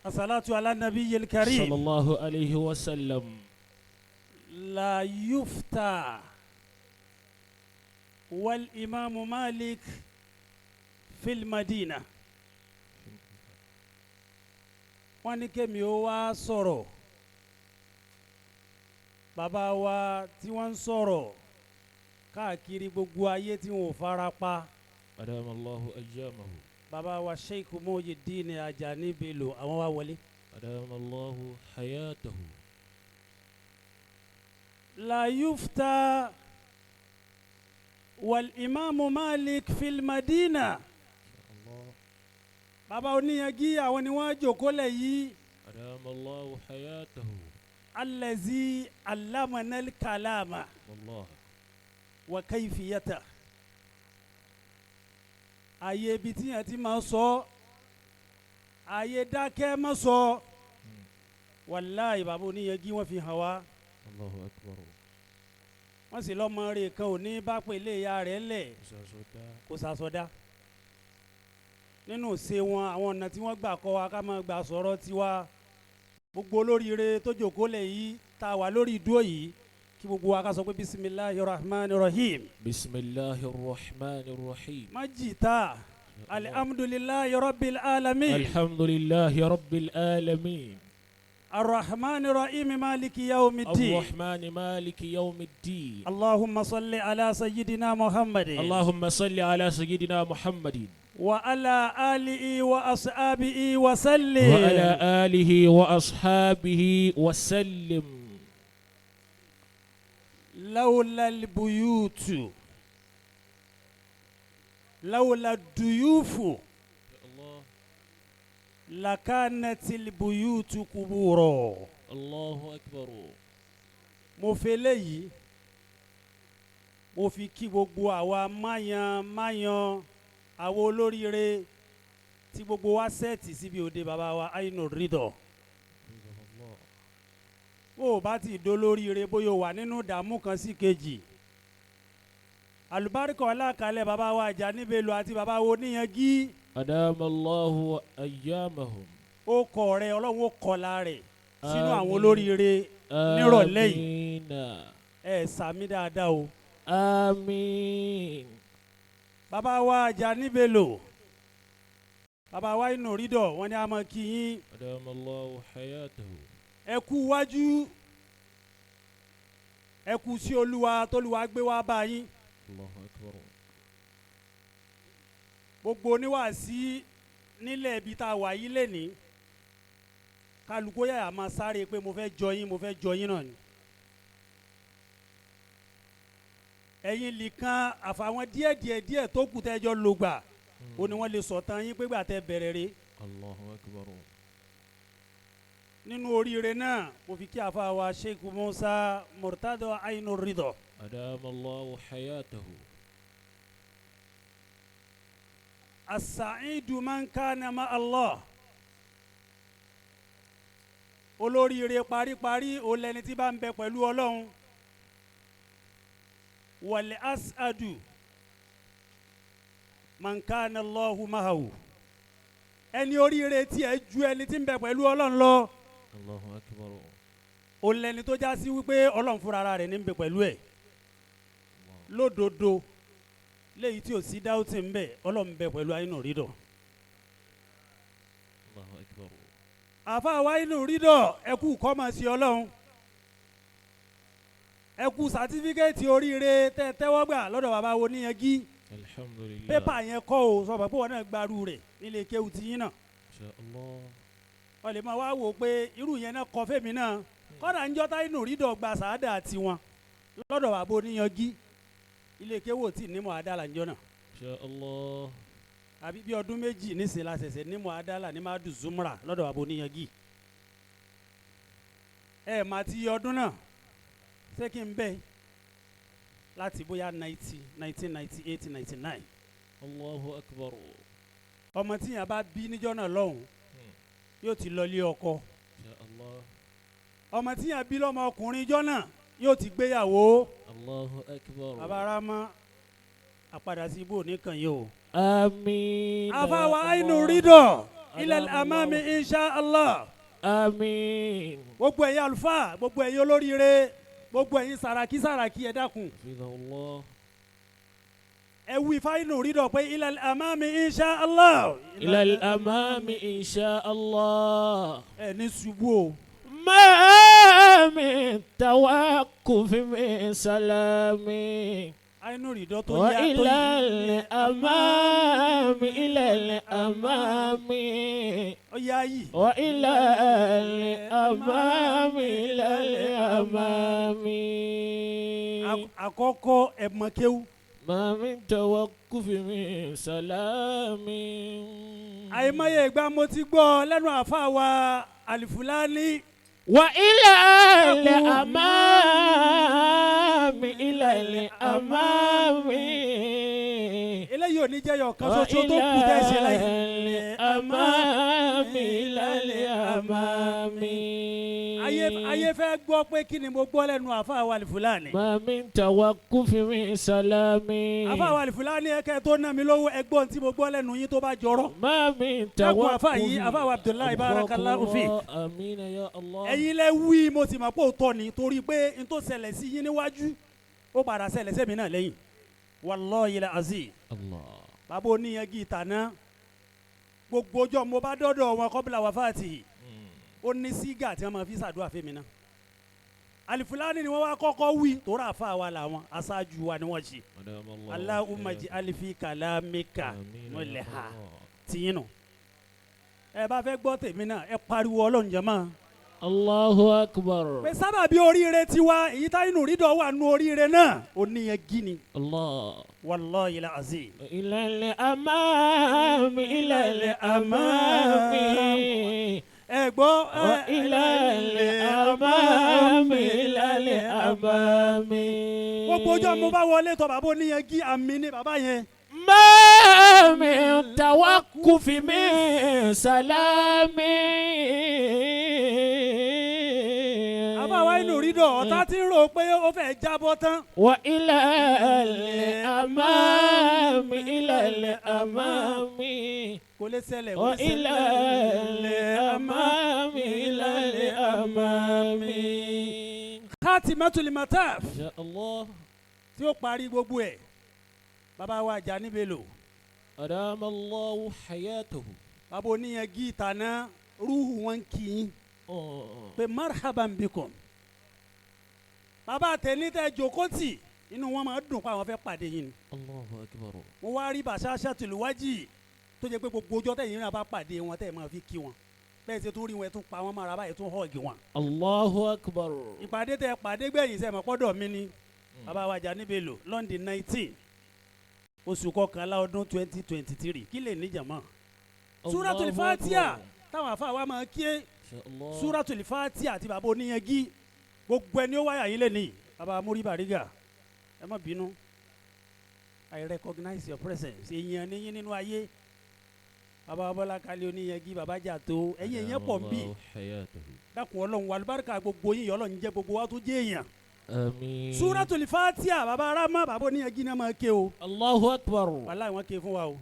Asalatu ala nabiyil karim. Sallallahu alayhi wa sallam. La yufta wal imamu Malik fil Madina. Wọ́n ní kémi ó wá sọ̀rọ̀. Bàbá wa tí wọ́n ń sọ̀rọ̀ káàkiri gbogbo ayé tí wọn ò fara pa. Adama Allahu ayyamahu. Bàbá wa Sheikh Muyideen Ajani Bello àwọn wa wọlé. Adama Allahu hayatahu. La yufta wal imamu Malik fil Madina. Bàbá oníyanjú àwọn ni wọ́n jókòó lẹ̀ yìí. Adama Allahu hayatahu. Allazi allamana al-kalama. Allah. Wa kayfiyata. Àyè ibi tí yẹn ti máa sọ, àyè dákẹ́ má sọ. Wàláhì bàbá oníyanjú wọ́n fi hàn wá. Allahu akbar. Wọ́n sì lọ́mọ rẹ̀ kan ò ní bá pèlè ìyá rẹ̀ lẹ̀ kó sàsọdá. Nínú ṣe wọn àwọn ọ̀nà tí wọ́n gbà kọ́ wa ká máa gbà sọ̀rọ̀ tiwa. Gbogbo olóríire tó jókòó lẹ̀ yìí tá a wà lórí ìdúró yìí kí gbogbo wa ká sọ pé bisimilahi rahman rahim. Bisimilahi rahman rahim. Majita alhamdulilahi rabbil alamin. Alhamdulilahi rabbil alamin. Arrahman rahim maliki yawmiddin. Arrahman maliki yawmiddin. Allahumma salli ala sayyidina Muhammadin. Allahumma salli ala sayyidina Muhammadin. Wa ala alihi wa ashabihi wa sallim. Wa ala alihi wa ashabihi wa sallim. Lawla al-buyutu lawla ad-duyufu lakanat al-buyutu kuburo. Allahu akbar. Mo fi eléyìí mo fi kí gbogbo àwa máyan máyan àwa olóríire tí gbogbo wa sẹ́ẹ̀tì síbi òde bàbá wa Ainu Ridho. Bó o bá ti dolóríire bóyá o wà nínú ìdààmú kan sí kejì, àlùbáríkà ọlákalẹ̀ bàbá wa Ajani Bello àti bàbá wa oníyanjú. Adama Allahu ayyamahum. Ó kọ rẹ ọlọ́run ó kọlà rẹ̀ sínú àwọn olóríire nírọ̀lẹ́ yìí. Ẹ sàmí dáadáa o. Àmín. Bàbá wa Ajani Bello, bàbá wa Ainu Ridho, wọ́n ní a máa kí yín. Adama Allahu hayatahu. Ẹ kú wájú, ẹ kú sí olúwa tólúwa gbé wá bá yín. Allahu akbar. Gbogbo oníwàásí nílẹ̀ ibi tá a wà yí lẹ́ni, kálukú yàyà máa sáré pé mo fẹ́ jọ yín, mo fẹ́ jọ yín náà ni. Ẹ̀yin nìkan àfàwọn díẹ̀ díẹ̀ díẹ̀ tó kù tẹ́jọ́ ló gbà ó ní wọ́n lè sọ̀tàn yín pé gbà tẹ́ bẹ̀rẹ̀ rè. Allahu akbar. Nínú oríire náà mo fi kí àfa wa Sheikh Musa Murtado Ainu Ridho. Adama Allahu hayatahu. As-sa'idu man kana ma Allah. Olóríire paríparí ó lẹni tí bá ń bẹ pẹ̀lú Ọlọ́run. Wal as'adu man kana Allahu mahahu. Ẹni oríire tiẹ̀ ju ẹni tí ń bẹ pẹ̀lú Ọlọ́run lọ. Allahu akbar. Ó lẹni tó já sí wípé Ọlọ́run fúnra ara rẹ̀ ní ń bẹ pẹ̀lú ẹ̀. Lódodo léyìí tí ò sí dáwọ́tì ń bẹ, Ọlọ́run bẹ pẹ̀lú Ainu Ridho. Allahu akbar. Àfa wa Ainu Ridho, ẹ kú kọ́mọ sí Ọlọ́run, ẹ kú sàtífíkẹ́ẹ̀tì oríire tẹ́ tẹ́wọ́ gbà lọ́dọ̀ bàbá wo níyanjú. Alhamdulillah. Pépà yẹn kọ́ o, sọ pé wọn náà gbaru rẹ̀ nílé kéwù tí yín náà. Insha Allah. Wọ́n lè máa wá wò pé irú yẹn náà kọ́ fèmí náà. Kọ́dà ń jọ́tá Ainu Ridho gba sàádà tiwọn lọ́dọ̀ bàbá oníyanjú. Ilé kéwù tí ní mọ̀ adala ń jọ náà. Insha Allah. Àbí bí ọdún méjì nísìnyí la ṣẹ̀ṣẹ̀ ní mọ̀ adala ní madu zumra lọ́dọ̀ bàbá oníyanjú. Ẹ mà ti yọ ọdún náà ṣé kí n bẹ́ láti bóyá 1998 99. Allahu akbar. Ọmọ tí yẹn bá bí níjọ́ náà lọ́hùn yóò ti lọ ilé ọkọ. Insha Allah. Ọmọ tí yẹn bí lọ́mọ ọkùnrin jọ́ náà yóò ti gbéyàwó. Allahu akbar. Bàbá Rama àpadà sí ibò nìkan yìí o. Àmín. Àfa wa Ainu Ridho. Ilal amami insha Allah. Àmín. Gbogbo ẹ̀yin àlùfáà, gbogbo ẹ̀yin olóríire, gbogbo ẹ̀yin sàràkí sàràkí, ẹ dákun. Hafidhahullah. Ẹ wí fáyínù rídọ̀ pé ilal amami insha Allah. Ilal amami insha Allah. Ẹ ní ṣubú o. ما من توقف من سلام. Àìnú rìdọ́ tó yá tó وإلى yí. الأمام، إلى الأمام. Ó yá yìí. وإلى الأمام، إلى الأمام. Àkọ́kọ́ ẹ̀mọ́kéwú. ما من توقف من سلام. Àìmọye ìgbà mo ti gbọ́ lẹ́nu àáfàá wa Àlìfúlání. وإلى الأمام، إلى الأمام. Eléyìí ò ní jẹ́ yọ̀ kan ṣoṣo tó kù tẹ́ ṣe láyé. الأمام، إلى الأمام. Ayé fẹ́ gbọ́ pé kí ni mo gbọ́ lẹ́nu àáfàá wa Àlìfúlání. ما من توقف من سلام. Àáfàá wa Àlìfúlání, ẹ̀kẹ́ tó ná mi lówó, ẹgbọ́n tí mo gbọ́ lẹ́nu yín tó bá jọrọ́. ما من Dákun توقف. àáfàá yìí, àáfàá wa Abdullahi, barakallahu fik. آمين يا الله. Ẹ̀yin lẹ wí, mo sì mọ̀ pé òótọ́ ni, torí pé n tó ṣẹlẹ̀ sí yín níwájú ó padà ṣẹlẹ̀ sẹ́mi náà lẹ́yìn. Wallahi al-azim. الله. Bàbá oníyanjú ìtàná, gbogbo ọjọ́ mo bá dọ́dọ̀ wọn kọ́bílà wàfáàtì, ó ní sígà tí wọ́n máa fi ṣàdúrà fẹ́mi náà. Àlìfúlání ni wọ́n wá kọ́kọ́ wí, torí àfa wa làwọn aṣáájú wa ni wọ́n ṣe. Allahumma ij'al fi kalamika mulha tìyín nù. Ẹ bá fẹ́ gbọ́ tèmi náà, ẹ pariwo Ọlọ́run jàmá. الله أكبر. Pé sábàbí oríire tiwa èyí tá inú rídọ̀ wà nù oríire náà, oníyanjú ni. الله. Wallahi al-azim. إلى الأمام، إلى الأمام. Ẹ gbọ́ ẹ. وإلى الأمام، إلى الأمام. Gbogbo ọjọ́ mo bá wọlé tọ̀ bàbá oníyanjú, àmì ni bàbá yẹn. ما من توقف من سلام. Àbáwá inú rídọ̀, ọ̀tá tí ń rò pé ó fẹ́ jábọ́ tán. وإلى الأمام، إلى الأمام. Kò lè ṣẹlẹ̀, kò lè وإلى ṣẹlẹ̀. الأمام، إلى الأمام. Khatimatul mataf. إن شاء الله. Tí ó parí gbogbo ẹ̀, bàbá wa Àjàní Bello. أدام الله حياته. Bàbá oníyanjú ìtànà, rúhù wọn kì í pé marhaban bikum. Bàbá tẹ̀lé tẹ jókòó tì, inú wọn máa dùn pé àwọn fẹ́ pàdé yín ni. الله أكبر. Mo wá rí bàṣà ṣàtìlúwájì tó jẹ́ pé gbogbo ọjọ́ tẹ̀yìn náà bá pàdé wọn tẹ̀ máa fi kí wọn, bẹ́ẹ̀ ṣe tún rí wọn, ẹ tún pa wọn mára báyìí, tún hug wọn. الله أكبر. Ìpàdé tẹ pàdé gbẹ̀yìn sẹ́mi pọ́dọ̀ mi ni bàbá wa Àjàní Bello, London, 19 oṣù kọkànlá ọdún 2023. Kí lè níjàmọ́ Suratul Fatiha táwọn afa wa máa ké. إن شاء الله. Suratul Fatiha àti bàbá oníyanjú, gbogbo ẹni ó wáyà yín lé ní bàbá Múrí Bàrígà, ẹ má bínú, I recognize your presence. Èèyàn ní yín nínú ayé. Bàbá Bọ́lá Kálí oníyanjú, bàbá Jàtó, ẹ̀yin èèyàn pọ̀ ń bì. الله حياته. Dákun, Ọlọ́run wa alùbáríkà gbogbo yín, Ọlọ́run jẹ́ gbogbo wa tó jẹ́ èèyàn. آمين. Suratul Fatiha, bàbá Arama, bàbá oníyanjú náà máa ké o. الله أكبر. Wàláì, wọ́n ké fún wa o.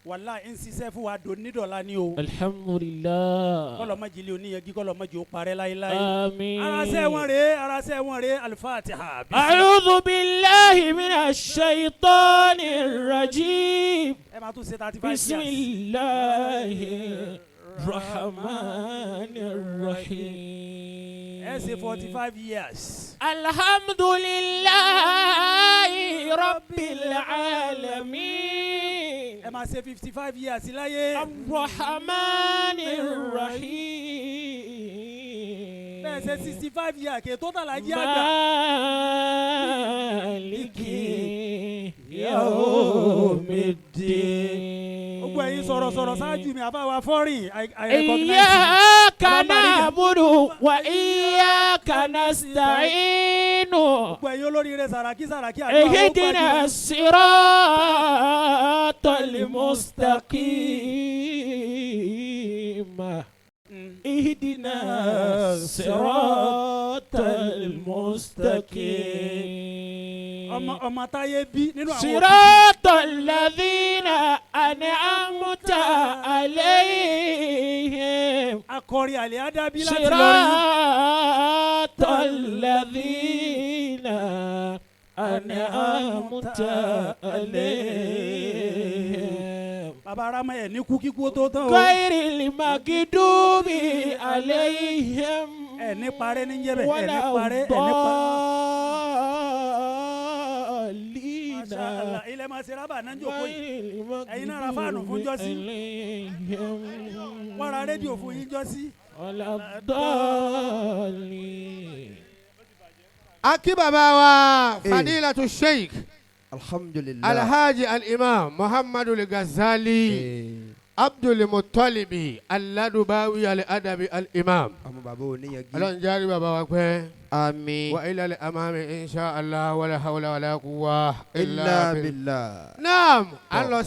Wàláì, ń ṣiṣẹ́ fún wa dònídọ̀la ni o. الحمد لله. Kọlọmọjìlẹ oníyanjú, kọlọmọjì ó parẹ́ láéláé. آمين. Arasẹ wọn rèé, arasẹ wọn rèé, Al-Fatiha. أعوذ بالله من الشيطان الرجيم. Ẹ máa tún ṣe 35 بسم years. الله الرحمن الرحيم. Ẹ ṣe 45 years. الحمد لله رب العالمين. Ẹ máa ṣe 55 years láyé. الرحمن الرحيم. Bẹ́ẹ̀ ṣe 65 years kè tó tàlàjì àgbà. مالك يوم الدين. Gbogbo ẹ̀yin sọ̀rọ̀sọ̀rọ̀ ṣáájú mi, àbáwá fọ́rìn, I recognize you. إياك Bàbá Bariga. نعبد وإياك نستعين. Gbogbo ẹ̀yin olóríire sàràkí sàràkí, àdúrà ó اهدنا gbàdúrà. الصراط المستقيم. اهدنا الصراط المستقيم. Ọmọ ọmọ táyé bí nínú àwọn òbí. صراط الذين أنعمت عليهم Akọrin àlè ádábí láti lọrin. صراط الذين أنعمت عليهم Bàbá arámọ ẹ̀ ní kú kíkú ó tó tán o. غير المغضوب عليهم Ẹ̀ ní parẹ́ ní jẹ́bẹ̀, ẹ̀ ní ولا parẹ́, ẹ̀ ní parẹ́. الضالين Masha Allah, ilẹ̀ máa ṣe rábà náà ń jòkó yìí. غير Ẹ̀yin náà ra fáànù fún jọ́sí. عليهم Wọ́n ra rédíò fún yín jọ́sí. ولا الضالين Akí bàbá wa Fadilatu Sheikh Alhamdulillah. Alhaji Al-Imam Muhammadu Al-Ghazali Abdul Muttalibi Aladubawi Al-Adabi Al-Imam. Àwọn bàbá oníyanjú. Ọlọ́run járe bàbá wa pẹ́. Àmín. Wa ila al-amami insha Allah wala hawla wala quwwa Illa illa billah. billah. Naam, à ń lọ